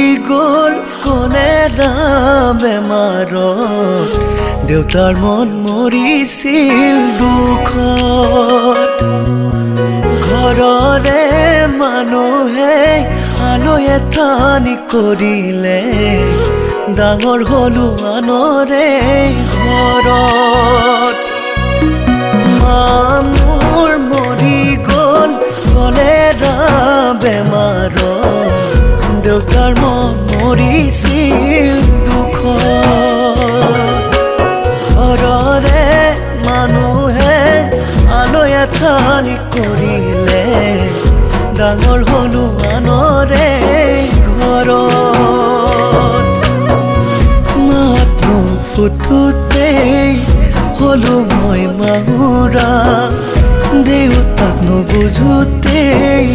মৰি গ'ল কলেৰা বেমাৰত, দেউতাৰ মন মৰিছিল দুখত। ঘৰৰে মানুহে আলৈ ঠানি কৰিলে, ডাঙৰ হলো আনৰে ঘৰত। মা মোৰ মৰি গ'ল কলেৰা বেমাৰত, দেউতাৰ মন মৰিছিল দুখত। ঘৰৰে মানুহে আলৈ ঠানি কৰিলে, ডাঙৰ হলো আনৰে ঘৰত। মাত নুফুটোতেই হলো মই মাহুৰা, দেউতাক নুবুজোতেই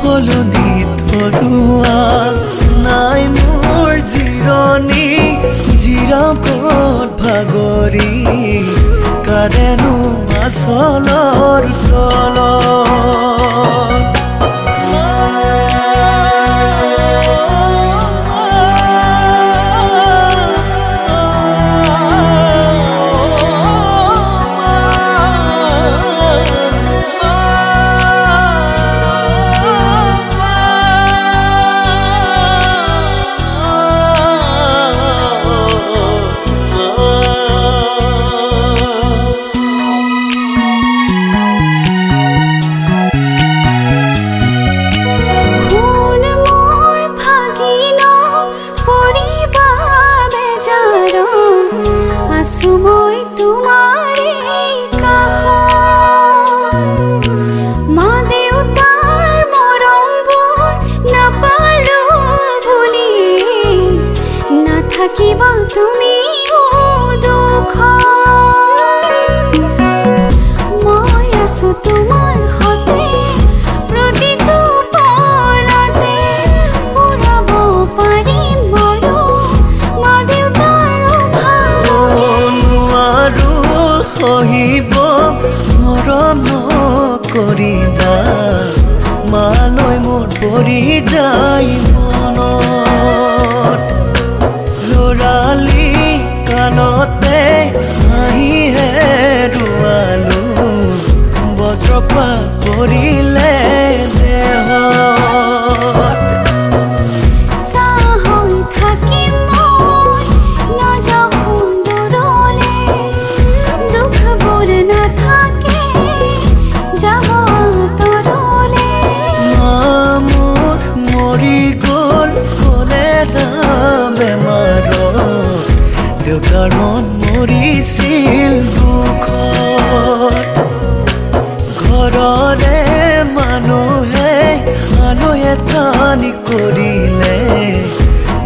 হলো নিথৰুৱা। নাই মোৰ জিৰণি, জিৰাওঁ ক'ত ভাগৰি, কাৰেনো আচলৰ তলত। সোণ মোৰ ভাগিন পৰিবা বেজাৰত, আছো মই তোমাৰে কাষত। মা দেউতাৰ মৰমবোৰ নাপালো বুলি নাথাকিবা তুমিও দুখত। মই আছো তোমাৰ সতে প্ৰতিটো পলতে, পূৰাব পাৰিম ময়ো মা দেউতাৰ অভাৱকে। নোৱাৰো সহিব মৰম নকৰিবা, মালৈ মোৰ পৰি যায় মনত। ল'ৰালি কালতে হাঁহি হেৰুৱালো, বজ্ৰপাত পৰিলে দেহত। ছাঁ হৈ থাকিম মই, নাযাওঁ দূৰলে, দুখবোৰ নাথাকে যাব আঁতৰলে। মা মোৰ মৰি গ'ল কলেৰা বেমাৰত, দেউতাৰ মন মৰিছিল দুখত। ঘৰৰে মানুহে আলৈ ঠানি কৰিলে,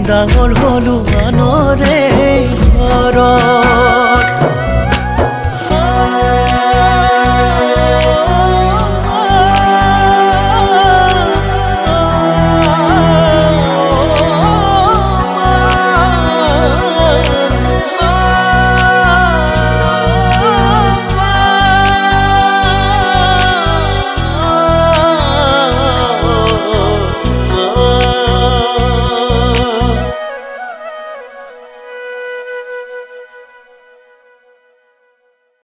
ডাঙৰ হলো আনৰে